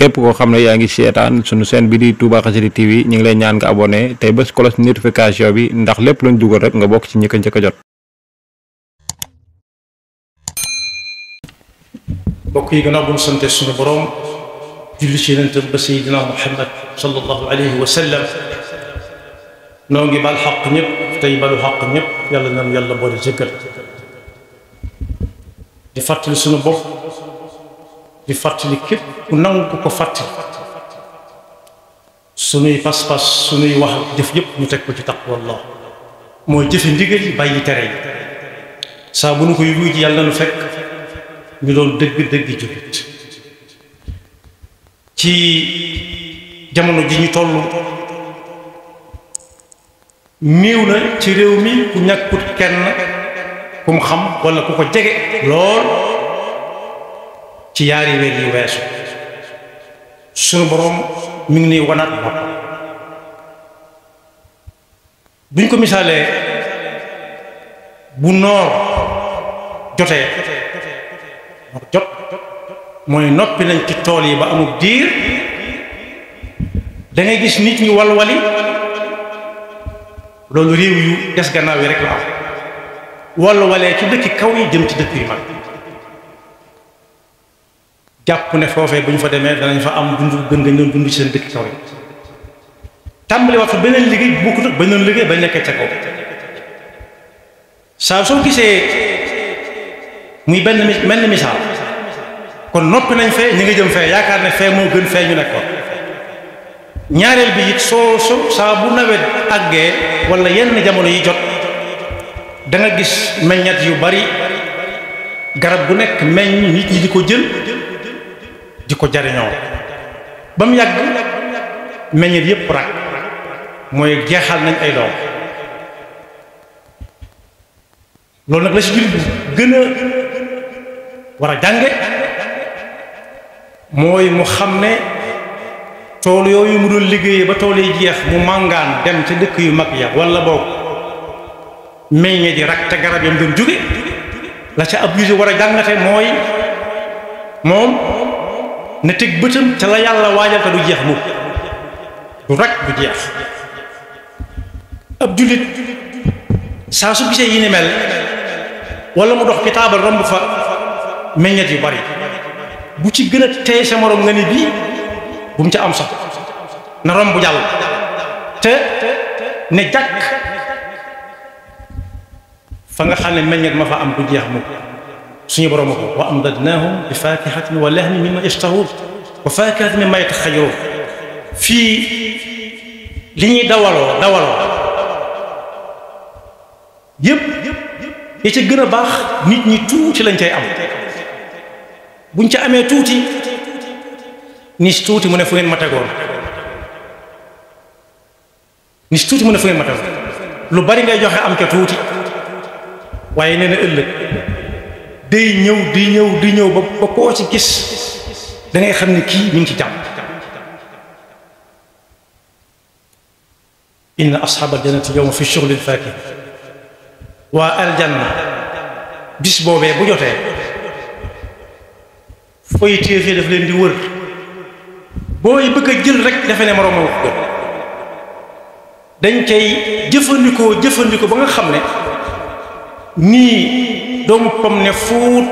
képp koo xam ne yaa ngi seetaan sunu chaîne bi di Touba Xassida TV ñu ngi lay ñaan nga abonné tey bés cloche notification bi ndax lépp luñ dugal rek nga bokk ci ñi ko njëkk a jot. mbokk yi gannaaw bu ñu sante suñu borom julli ci yonentam ba Seydina Muhammad sallallahu alayhi wa sallam noo ngi baal xaq ñëpp tey balu xaq ñëpp yàlla nañu yàlla boole jëggal di fàttali suñu bopp di fàttali képp ku nangu ko fàttali suñuy pas-pas suñuy wax jëf yëpp ñu teg ko ci taqwallah mooy jëfe ndigal yi bàyyi tere yi saa bu nu koy wuy ji yàlla nañu fekk ñu doon dëgg-dëgg jullit ci jamono ji ñu toll néew na ci réew mi ku ñàkkut kenn ku mu xam walla ku ko jege lool ci yaari weer yi weesu sunu boroom mi ngi nuy wanaat bopp buñ ko misaalee bu noor jotee jot mooy noppi nañ ci tool yi ba amul diir da ngay gis nit ñi walwali loolu réew yu des gannaaw yi rek la am walwalee ci dëkki kaw yi jëm ci dëkk yu mag jàpp ne foofee bu ñu fa demee danañ fa am dund gën nga ñoon dund ci seen dëkki kaw yi tàmbali wax fa beneen liggéey bu bokkut ak beneen liggéey ba nekkee ca kaw saa soo gisee muy benn misaal kon noppi nañ fee ñu ngi jëm fee yaakaar ne fee moo gën fee ñu nekkoon ñaareel bi it soo saa bu nawet àggee wala yenn jamono yi jot da nga gis meññat yu bari garab gu nekk meññ nit ñi di ko jël di ko jariñoo ba mu yàgg meññat yépp rak mooy jeexal nañ ay doom loolu nag la si jullit gën a war a jànge mooy mu xam ne tool yooyu mu doon liggéeyee ba tool yi jeex mu màngaan dem ca dëkk yu mag ya walla boog meññe ji rak te garab yam doon jóge la ca ab jullit war a jàngate mooy moom na teg bëtam ca la yàlla waajal te du jeex mukk du rak du jeex ab jullit saa su gisee yi ni mel walla mu dox ci taabal romb fa meññet yu bari bu ci gën a tey sa morom nga ni bii bu mu ca am sax na romb jàll te ne jàkk fa nga xam ne meññet ma fa am du jeex mukk suñu borom ko wa amdadnaahum bi faakihatin wa lahmin mimma yashtahuun wa faakihatin mimma yataxayyaruun fii li ñuy dawaloo yépp yi ca gën a baax nit ñi tuuti lañ cay am buñ ca amee tuuti nis tuuti mu ne fu ngeen ma tegoon nis tuuti mu ne fu ngeen ma tegoon lu bari ngay joxe am ca tuuti waaye nee na ëllëg day ñëw ba koo ci gis da ngay xam ne kii mi ngi ci jàmm inna ashaabal jannati yawma fi shughulin faakih waa aljanna bis boobee bu jotee fooy téefee daf leen di wër booy bëgg a jël rek defe ne moroom moo ko gën dañ cay jëfandikoo ba nga xam ne nii doomu pom ne fuut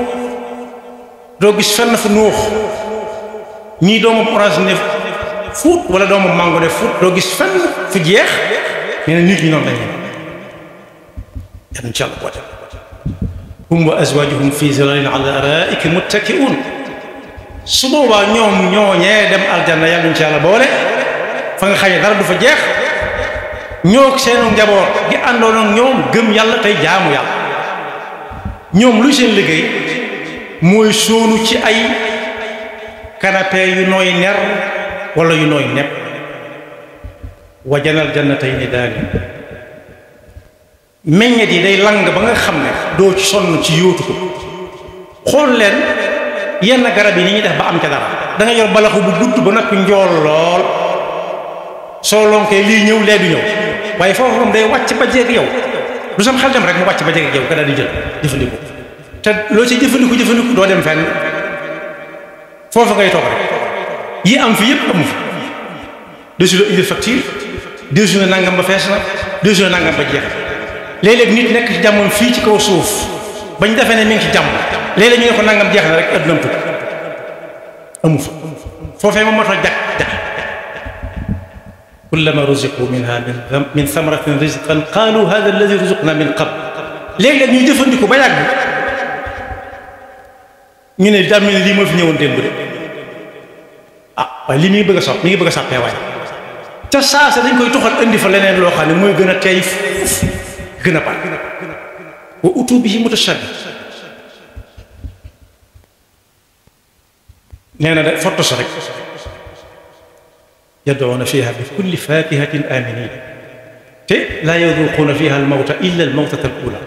doo gis fenn fu nuux ñii doomu orange ne fuut wala doomu mango ne fuut doo gis fenn fu jeex nee na nit ñi noonu lañu yàlla incha allah woote hum wa azwajuhum fi zilalin ala araa'iki muttaki'un su boobaa ñoom ñooñee dem aljanna yàlla incha allah boole fa nga xaye dara du fa jeex ñoo seenu njaboot gi àndoon ak ñoom gëm yàlla tey jaamu yàlla ñoom luy seen liggéey mooy sóonu ci ay canapé yu nooy ner wala yu nooy nepp wajanal jannatayni daani meññet yi day lang ba nga xam ne doo ci sonn ci yóotu ko xool leen yenn garab yi ni ñuy def ba am ca dara da nga yor balaxu bu gudd ba noppi njool lool soo lonkee lii ñëw lee du ñëw waaye foofu moom day wàcc ba jeeg yow lu sam xel dem rek mu wàcc ba jeeg yow nga daal di jël jëfandiku te loo ci jëfandiku doo dem fenn foofu ngay toog rek yi am fi yëpp amu fi 2 jours indi facture 2 jours nangam ba fees na 2 jours nangam ba jeex léeg-léeg nit nekk ci jàmmoon fii ci kaw suuf bañ defee ne mi ngi ci jàmm léeg-léeg ñu ne ko nangam jeex na rek addunam tukki amu fa foofee moom moo tax jag kullama ruziqu minha min samaratin rizqan qaalu hada alladi ruziqna min qabl léeg-léeg ñuy jëfandiku ba yàgg ñu ne daa mel ne lii moo fi ñëwoon démb de waaye lii mi ngi bëgg a sopp mi ngi bëgg a sàppee waaye ca saasa dañ koy toxal indi fa leneen loo xam ne mooy gën a teey fuuf gën a par wa utu bihi mutashabbi nee na de fottu sa rek yad'una fiha bi kulli fakihatin aminin te laa yaduquuna fiha almawta illa almawtata alula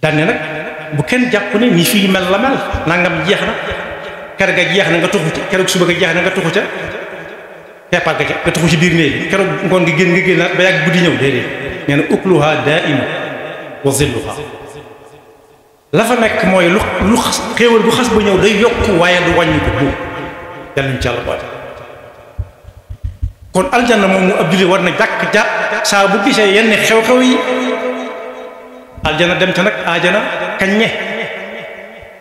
daan ne nag bu kenn jàpp ne ñi fii mel la mel nangam jeex na kër ga jeex na nga tuxu ci keroog suba ga jeex na nga tuxu ca keppaat ga ca nga tuxu ci biir néeg bi keroog ngoon gi génn nga génnaat ba yàgg guddi ñëw déedéet nee na ukluha daa'ima wa zilluha la fa nekk mooy lu xéewal bu xas ba ñëw day yokk waaye du wàññi ko buub yàlla ñu ci Yàlla boole kon aljanna moom mu ab julli war na jàkk ja saa bu gisee yenn xew-xew yi aljanna dem te nag aajana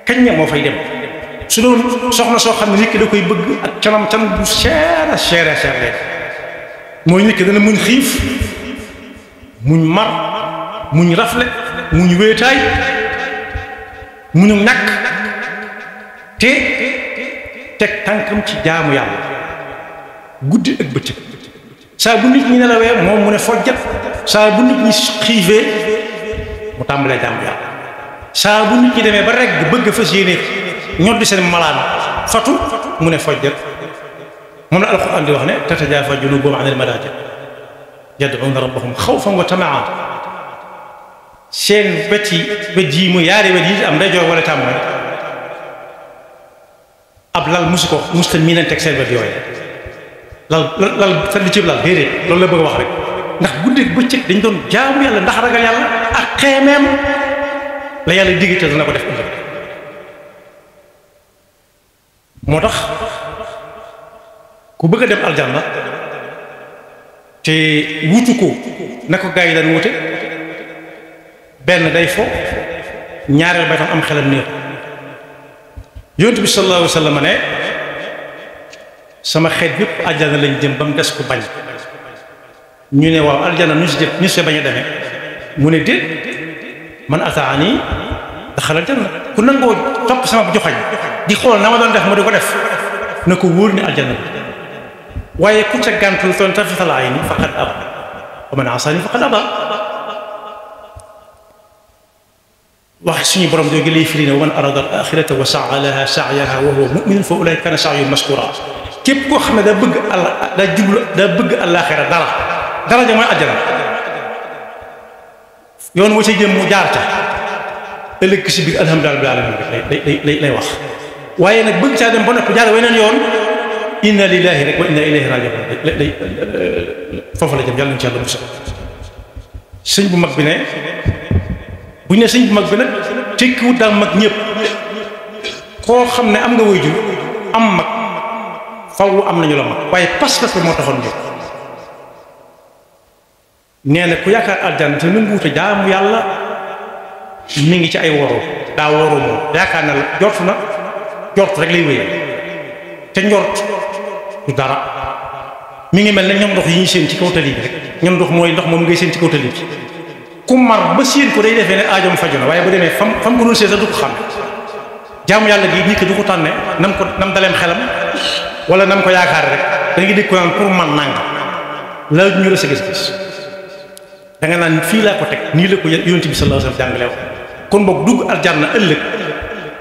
kaññe moo fay dem su doon soxna soo xam ne nit ki da koy bëgg ak canam bu cher leen mooy nit ki dana muñ xiif muñ mar muñ rafle muñ wéetaay muñu ñàkk te teg tànkam ci jaamu yàlla guddi ak bëccëg saa bu nit ñi nelawee moom mu ne fojjat saa bu nit ñi xiifee mu tàmbalee jaamu yàlla saa bu nit ñi demee ba regg bëgg fas yéene ñoddi seen malaan fatu mu ne fojjat moom la alxuraan di wax ne tatajaafa junubuhum anil madaaji yad'uuna rabbahum xawfan wa tamaa seen wet yi mu yaari wet yi am ndeyjoor wala càmmoñ ab lal musta miinanteeg seen wet yooyu lal tëdd ci lal déedéet loolu la bëgg a wax rek ndax guddeeg bëccëg dañ doon jaamu yàlla ndax ragal yàlla ak xeemeem la yàlla digital dana ko def ëllëg moo tax ku bëgg a dem aljanna te wutu ko na ko gaa yi daan wute benn day fo ñaareel ba tam am xelam néew yonent bi sallallahu alayhi wa sallam ne sama xeet yépp aljana lañ jëm ba mu des ko bañ ñu ne waaw aljana nu si jëm ñu see bañ a demee mu ne déet man ataani daxalal janna ku nangoo topp sama joxañ di xool na ma doon def ma di ko def na ko wóor ne aljana waaye ku ca gàntul toon tarfatal ayni faqad aba wa man asani faqad aba wax suñu borom jóge lay firi ne wa man arada al axirata wa saa laha saayaha wa huwa muminun fa ulaika kana saayuhum maskura képp koo xam ne daa bëgg daa bëgg àllaaxira dara ja mooy àjjana yoon wa ca jëm mu jaar ca ëllëg si biir alhamdulilah rabbil alamin lay wax waaye nag bëgg caa dem ba noppi jaar weneen yoon inna lillahi rek wa inna ilayhi rajiun foofu la jëm yàlla nañu ci yàlla musal sëñ bu mag bi ne bu ñu ne sëñ bu mag bi nag tekkiwut daal mag ñëpp koo xam ne am nga waajur am mag faw am nañu la mag waaye pas-pas ba moo taxoon jóg nee na ku yaakaar aljanna te nu nguute jaamu yàlla mi ngi ci ay woro daa woro moom yaakaar na la jort rek lay wéyee te njort du dara mi ngi mel ne ñoom ndox yi ñuy seen ci kaw tali bi rek ñoom ndox mooy ndox moom ngay seen ci kaw tali bi ku mar ba séen ko day defee ne aajoom faju na waaye bu demee fam ko doon see sax du ko xam jaamu yàlla gi nit ki du ko tànne nam daleem xelam wala nam ko yaakaar rek da nga dégg ko naan pour man nanga la ñu la sa gis-gis da nga naan fii laa ko teg nii la ko yonent bi sallallahu alayhi wasallam jàngale wax kon boog dugg aljanna ëllëg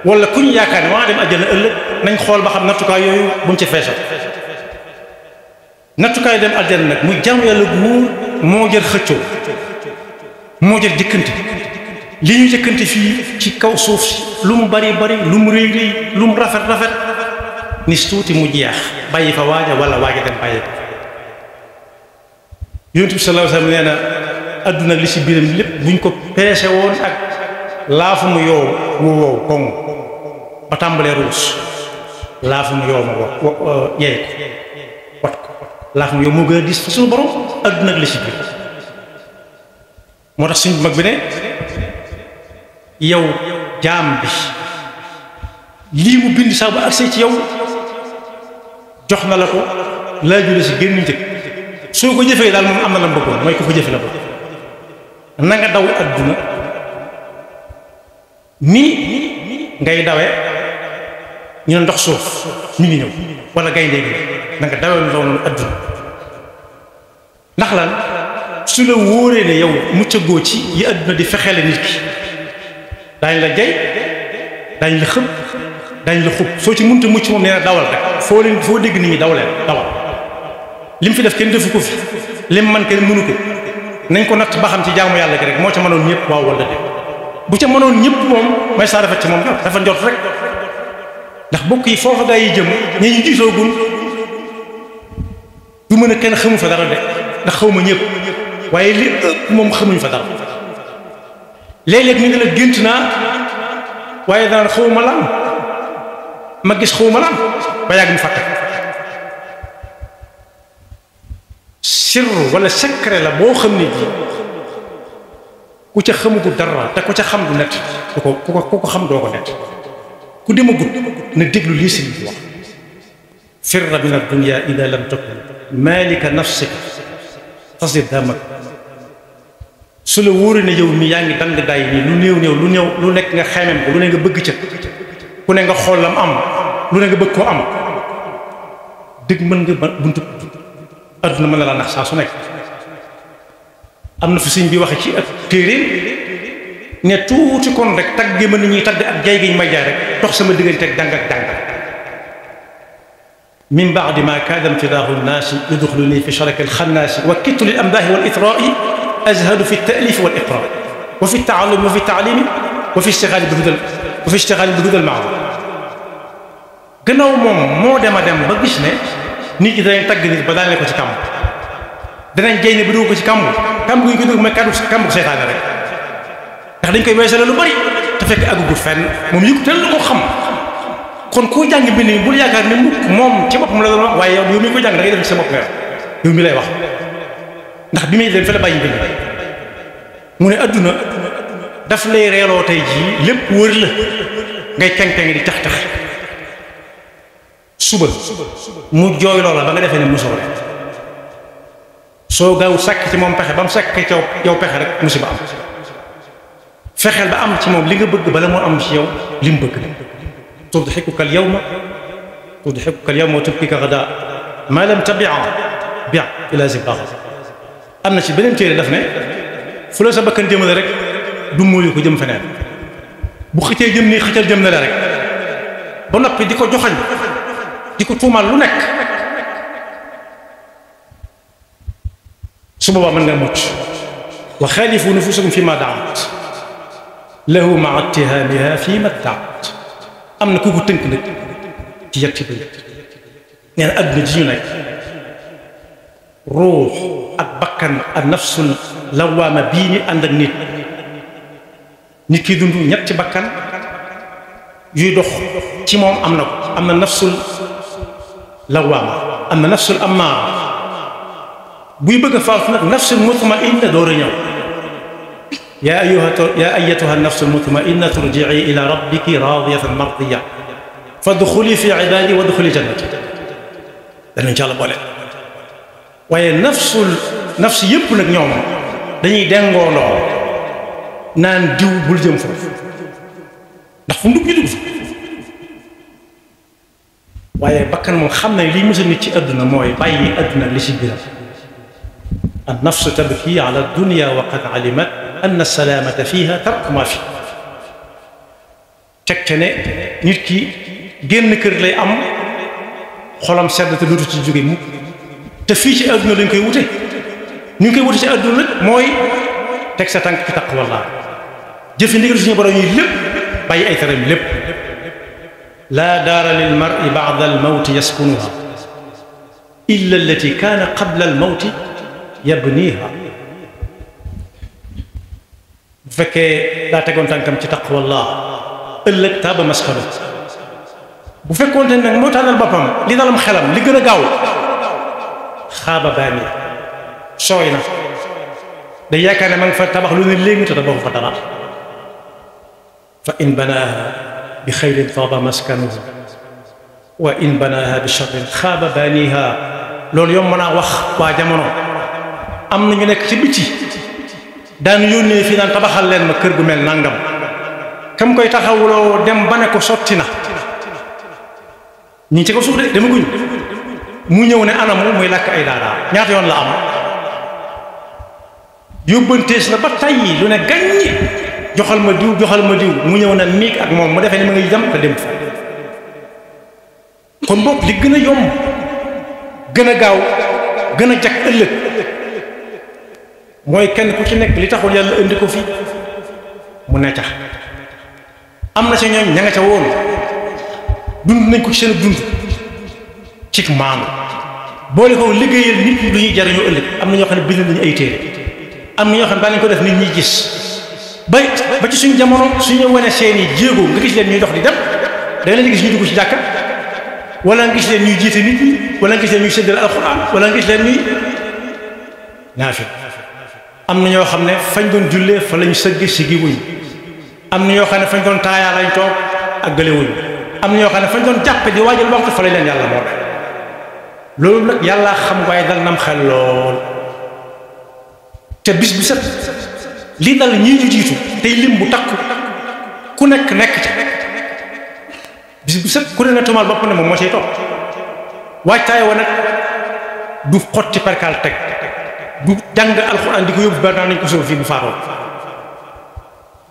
wala ku ñu yaakaar ne waa dem aljanna ëllëg nañ xool ba xam nattukaay yooyu buñ ci feesal nattukaay dem aljanna nag muy jaamu yàlla gu wóor moo jër xëccoo moo jël jëkkante li ñu jëkkante fii ci kaw suuf si lu mu bari lu mu réy réy lu mu rafet nis tuuti mu jeex bàyyi fa waaja wala waaja dem bàyyi ko yonent bi sallallahu alayhi wasallam nee na adduna li si biiram lépp buñ ko peese woon ak laafu mu yow wu wow koŋ ba tàmbalee ruus laafum yow ma yey ko wat ko laafum yow moo gën a diis fa suñu borom adduna ak li ci biir moo tax suñu mag bi ne yow jaam bi lii mu bind saa bu agsee ci yow jox na la ko laaju la si génn njëkk soo ko jëfee daal moom am na la bëggoon mooy ko ko jëfe la bëgg na nga daw adduna nii ngay dawee ñu ne ndox suuf ñu ngi ñëw wala gaynde gi na nga dawee lu daw noonu adduna ndax lan su la wóoree ne yow muccagoo ci yi adduna di fexeele nit ki daañ la jay daañ la xëm daañ la xub soo ci munta mucc moom nee na dawal rek foo dégg nit ñi dawaleen dawal lim fi def kenn defu ko fi lim man kenn mënu ko nañ ko natt ba xam ci jaamu yàlla gi rek moo ca mënoon ñëpp waaw wala de bu ca mënoon ñëpp moom may saa rafet ci moom dafa njort rek ndax bokk yi foofa gaa yi jëm ñi ñu gisoogul du mën a kenn xamu fa dara de ndax xaw ma ñëpp waaye li ëpp moom xamuñ fa dara léeg-léeg ñu ngi la gént naa waaye daan xaw ma lan ma gis xaw ma lan ba yàgg mu fàtte sirru wala secret la boo xam ne ji ku ca xamugu dara te ku ca xam du net ku ko xam doo ko net ku demagut na déglu lii si li wax firra min ad-dunya ida lam takun malika nafsika tasir damak su la wóoree ne yow mi yaa ngi dang daay nii lu néew lu nekk nga xeemem ko lu ne nga bëgg ca ku ne nga xool lam am lu ne nga bëgg koo am dëgg mën nga buntu adduna mën na laa nax saa su nekk am na fi sëñ bi waxe ci ak téere ne tuuti kon rek tagg ma nit ñuy tagg ak jaay gi ñu may jaay rek dox sama diggante ak dang ak dang min baadi ma kaada imtidaahu nnaasi yudxiluni fi sharaki alxannaasi wa kittu lil amdaahi wal itraai azhadu fi taalif wal iqra wa fi taalumi wa fi taalimi wa fi ishtigaali bi hudal maaruf gannaaw moom moo dem a dem ba gis ne nit ñi danañ tagg nit ba daaneel ko ci kàmb danañ jey ne ba dugg ko ci kàmb gu ñu ko dugg mooy kàmb seytaane rek ndax dañ koy weesale lu bari te fekk àggugut fenn moom yëg tel la ko xam kon koo jàng mbind mi bul yaakaar ne mukk moom ci boppam la doon wax waaye yow mi ko jàng da ngay def ci sa bopp nga yow mi lay wax ndax bi muy dem fa la bàyyi mbind mu ne adduna daf lay reeloo tey jii lépp wër la ngay keng-keng di tax suba mu jooy loola ba nga defee ne musoo rek soo gaaw sàkk ci moom pexe ba mu sàkk ci yow pexe rek musiba am fexeel ba am ci moom li nga bëgg bala moo am ci yow li mu bëgg tudhikuka al yawma wa tubkika ghadan ma lam tabia bi ila zibaa am na ci beneen téere daf ne fu la sa bakkan jëmale rek du mooyu ko jëm feneen bu xëccee jëm nii xëccal jëm na la rek ba noppi di ko joxañ di ko tuumaal lu nekk su boobaa mën nga mucc wa xaalifu nufusakum fi ma daat lahu maa ittihaamiha fi ma daat am na ku ko tënk nag ci yetti bi nee na adduna ji ñu nekk ruux ak bakkan ak nafsul lawaama bii ni ànd ak nit ki dund ñetti bakkan yuy dox ci moom am na ko am na nafsul lawaama am na nafsul ammaara buy bëgg a faatu nag nafsul mutmainna door a ñëw yaa ayyatuha nafsul mutmainna turji'i ila rabbiki raadiyatan mardiya fadxuli fi ibaadi wadxuli jannati danañ ci Yàlla boole waaye nafs yëpp nag ñoom dañuy dengoondoo naan diw bul jëm foofu ndax fu mu dugg ñu dugg fa waaye bakkan moom xam ne liy mësa nit ci àdduna mooy bàyyi àdduna li ci biiram an nafsu tabki ala dunya wa qad alimat anna salaamata fiha tarku ma fi teg ne nit ki génn kër lay am xolam sedd te dootu ci jóge mukk te fii ci àdduna lañ koy wute ñu ngi koy wute ci àdduna nag mooy teg sa tànk ci taqwallah jëfe ndigal suñu borom yi lépp bàyyi ay teram lépp laa daara lil mar'i ba'da al mawti yaskunuha illa allati kaana qabla al mawti yabniha bu fekkee daa tegoon tànkam ci taqwallah ëllëg taaba maskanu bu fekkoonte nag moo tànnal boppam li dalam xelam li gën a gaaw xaaba baani sooy na day yaakaar ne ma nga fa tabax lu ne léegi te tabaxu fa dara fa in banaaha bi xayrin taaba maskanuhu wa in banaaha bi sharrin xaaba baaniha loolu yomb mën a wax waa jamono am na ñu nekk ci biti daan yónnee fii naan tabaxal leen ma kër gu mel nangam kam koy taxawuloo dem ba ne ko sotti na ñi ci ko suuf de dama guñ mu ñëw ne anamu muy làkk ay daadaa ñaata yoon la am yóbbantees na ba tàyyi lu ne gàññi joxal ma diw mu ñëw na miig ak moom mu defee ne ma ngi jam te dem fa kon boog li gën a yomb gën a gaaw gën a jag ëllëg mooy kenn ku ci nekk li taxoon yàlla indi ko fi mu ne tax am na ca ñooñ ña nga ca woon dund nañ ko ci seen dund ci maanu boole ko liggéeyal nit ñi lu ñuy jariñoo ëllëg am na ñoo xam ne bind nañu ay téere am na ñoo xam ne daanañ ko def nit ñi gis ba ci suñu jamono suñu wane seeni jéego nga gis leen ñuy dox di dem da leen gis ñu dugg ci jàkka wala nga gis leen ñuy jiite nit ñi wala nga gis leen ñuy séddale alxuraan wala nga gis leen ñuy naafi am na ñoo xam ne fañ doon jullee fa lañ sëgg sigi wuñ am na ñoo xam ne fañ doon taayaa lañ toog ak gële wuñ am na ñoo xam ne fañ doon jàppe di waajal waxtu fa lañ leen yàlla moo loolu nag yàlla xam waaye dal nam xel lool te bis bu set lii dal ñii ñu jiitu tey lim bu takku ku nekk ca bis bu set ku ne nga tumal bopp ne moom moo cay topp waajtaay wa nag du xotti perkaal teg du jàng alxuraan di ko yóbbu ba nañ ko sóor fii bu faatoo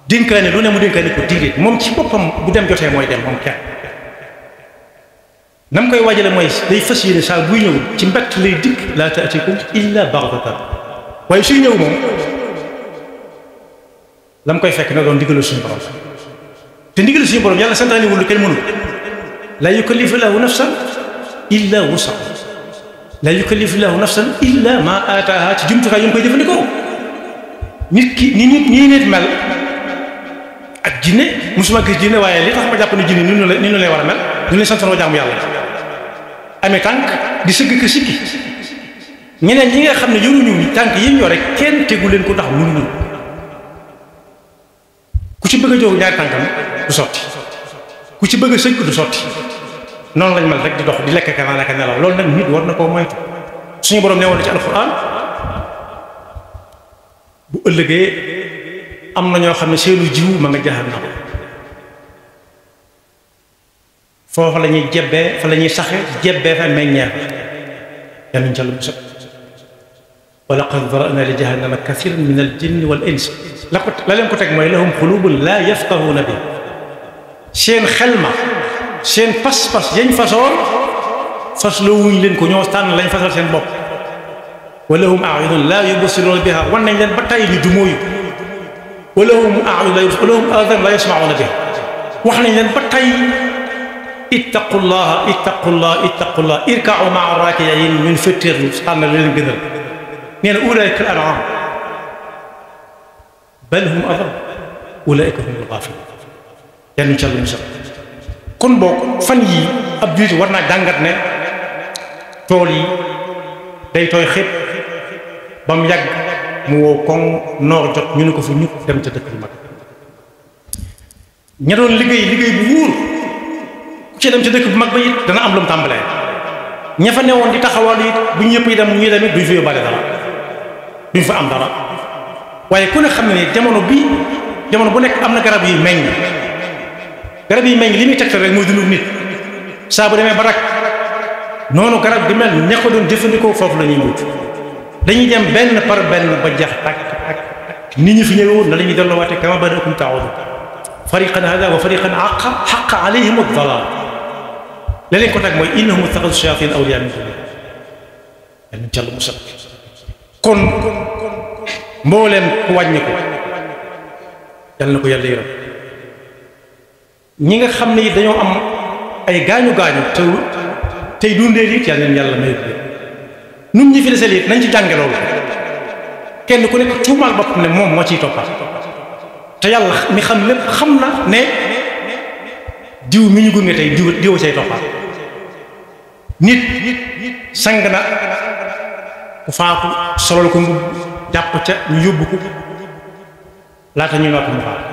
dénkaane lu ne mu dénkaane ko diggéet moom ci boppam bu dem jotee mooy dem moom kenn nam koy waajale mooy day fas yéene saa buy ñëw ci mbett lay dikk laa taatikum illa baghtatan waaye suy ñëw moom lam koy fekk na doon ndigalu suñu borom te ndigalu suñu borom yàlla santaani wul lu kenn mënul laa yukallifu llaahu nafsan illa wusaha laa yukallifu llaahu nafsan illa ma aataaha ci jumtukaay yu mu koy jëfandikoo nit ki ni nit mel ak jinne musuma gis jinne waaye li tax ma jàpp ne jinne ni nu lay war a mel ñu leen santanoo jaamu yàlla amee tànk di sëgg ka sikki ñeneen ñi nga xam ne yoruñu tànk yi ñu yore kenn tegu leen ko ndax mënuñu ku ci bëgg a jóg ñaari tànkam du sotti ku ci bëgg a sëgg du sotti noonu lañ mel rek di dox di lekk ka naan ak nelaw loolu nag nit war na koo moytu suñu borom ne woon ci alxuraan bu ëllëgee am na ñoo xam ne seenu jiw ma nga jahannam foofa la ñuy jebbee fa la ñuy saxe jebbee fa meññeer yàlla ñu jàll mu sëpp wa laqad zara'na li jahannama kathiran min al jinni wal ins la leen ko teg mooy lahum qulubun la yafqahuna bi seen xel ma seen pas-pas yañ fasoon fasloo wuñ leen ko ñoo tànn lañ fasal seen bopp wa lahum a'yunun la yubsiruna biha wan nañ leen ba tey ñu dumóoyu wa lahum aadan la yasma'una biha wax nañ leen ba tey ittaqullah irka'u ma'a raaki'iin ñun fetteerlu tànn leen gënal nee na ulaa'ika al-an'aam bal hum adall ulaa'ika humul ghaafiluun yàlla ñu ca lu musal kon boog fan yii ab jullit war naa jàngat ne tool yi day tooy xëpp ba mu yàgg mu wow koŋ noor jot ñu ne ko fu ñukk dem ca dëkk bu mag ña doon liggéey bu wóor ku ci dem ca dëkk bu mag ba it dana am lu mu tàmbalee ña fa newoon di taxawal it bu ñëpp yi dem ñuy demit duñ fa yóbbaale dara duñ fa am dara waaye ku ne xam ne ne jamono bu nekk am na garab yi meññ li muy tegtal rek mooy dundu nit saa bu demee ba rak noonu garab di mel ña ko doon jëfandikoo foofu la ñuy wut dañuy dem benn par benn ba jax tak nit ñi fi ñëwoon na la ñuy delloowaate kama bada'akum ta'uuduun fariqan haadaa wa fariqan haqqa alayhim ad-dalaal la leen ko teg mooy innahum ittaxazu shayaatiin awliyaa min duunillaah yàlla jàll musal kon mbooleem ku wàññi ko yàlla na ko yàlla yërëm ñi nga xam ne dañoo am ay gaañu tey dundee it yàlla leen yàlla may nun ñi fi desee it nañ ci jànge loolu kenn ku nekk tuumaal bopp ne moom moo ciy toppaat te yàlla mi xam lépp xam na ne diw mi ñu gunge tey diw say toppaat nit sang na ku faatu solol ko mbubb jàpp ca ñu yóbbu ko laata ñuy noppi mu faatu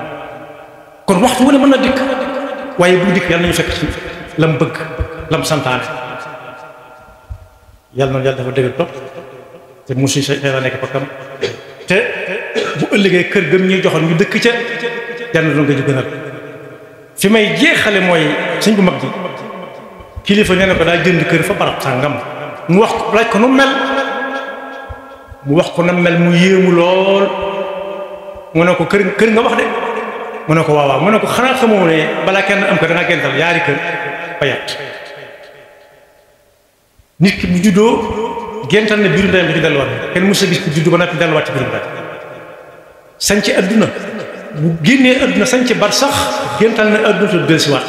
kon waxtu wu ne mën na dikk waaye bu dikk yàlla nañu fekk ci lam bëgg lam santaane yàlla noonu yàlla dafa dëggal topp te musuñ sa la nekk pakkam te bu ëllëgee kër gëm ñuy joxoon ñu dëkk ca jànn doon nga ju gënal fi may jeexale mooy sëñ bu mag ji kilifa nee na ko daa jënd kër fa barab sàngam mu wax ko laaj ko nu mel mu wax ko na mel mu yéemu lool mu ne ko kër nga wax de mu ne ko waaw mu ne ko xanaa xamoo ne balaa kenn am ko da nga gental yaari kër payat nit ki bu juddoo gental na biiru ndeyam bi ci delluwaat kenn mos a gis ku juddoo ba noppi delluwaat ci biiru ndeyam sañ ci adduna bu génnee adduna sañ ci bar sax gental na adduna te dellusiwaat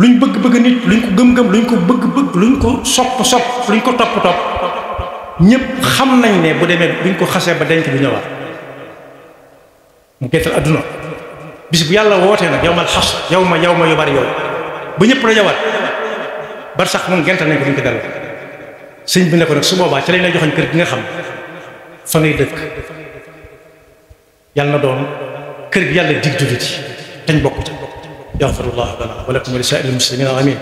luñ bëgg nit luñ ko gëm-gëm luñ ko bëgg luñ ko sopp luñ ko topp ñëpp xam nañ ne bu demee buñ ko xasee ba denc du ñëwaat mu gental adduna bis bu yàlla wootee nag yawmal xas yow ma yu bari yow ba ñëpp la ñëwaat bar sax moom gental nañ ko duñ ko dellu sëñ bi ne ko nag su boobaa ci lañ lay joxoñ kër gi nga xam fa ngay dëkk yàlla na doon kër gi yàlla dig jullit ci dañ bokk ci yaxfirullahu lana wa lakum wa li saa'iril muslimina amin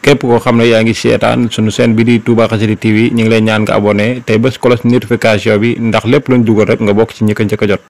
képp koo xam ne yaa ngi seetaan sunu chaîne bi di Touba Xassida TV ñu ngi lay ñaan nga abonné tey bés cloche notification bi ndax lépp luñ dugal rek nga bokk ci ñi ko njëkk a jot